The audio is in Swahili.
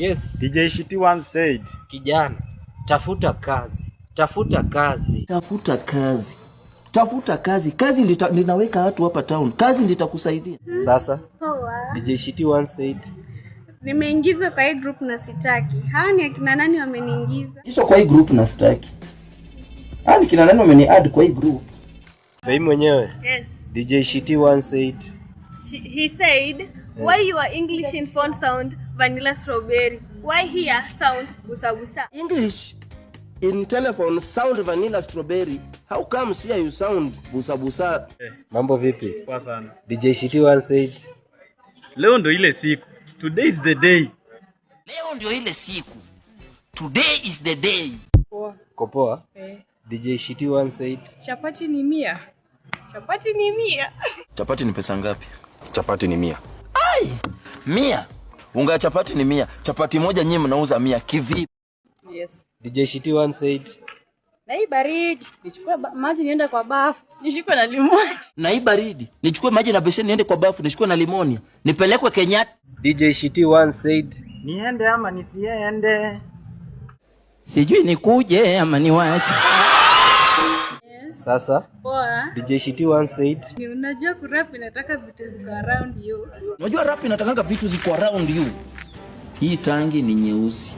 Yes. DJ Shiti once said, Kijana, tafuta kazi, tafuta kazi. Tafuta kazi, tafuta kazi. Kazi linaweka watu hapa town, kazi litakusaidia. Sasa Poa. DJ Shiti once said, Nimeingizwa kwa hii group na sitaki. Hawa ni akina nani wameniingiza? Kisha kwa hii group na sitaki. Ah, ni kina nani wameni add kwa hii group? Fei mwenyewe. Yes. DJ Shiti once said, He said, "Why your English in phone sound vanilla strawberry? Why here sound busa busa?" English in telephone sound vanilla strawberry. How comes here you sound busa busa? Mambo vipi? Poa sana. DJ Shiti once said, Leo ndo ile siku. Today is the day. Leo ndio ile siku. Today is the day. Kopoa. DJ Shiti once said, Chapati ni 100. Chapati ni 100. Chapati ni pesa ngapi? Chapati ni 100. 100. Unga ya chapati ni 100. Chapati moja nyinyi mnauza 100 kivipi? Yes. DJ Shiti once said, Na hii baridi, nichukue maji niende kwa bafu, nishikwe na limoni. Na hii baridi, nichukue maji na beseni niende kwa bafu, nishikwe na limonia, nipelekwe Kenyatta. DJ Shiti once said, Niende ama nisiende? Sijui nikuje ama niwache. Sasa Poa. DJ Shiti once said, Ni unajua kurap inataka vitu ziko around you. Unajua rap inatakanga vitu ziko around you. Hii tangi ni nyeusi.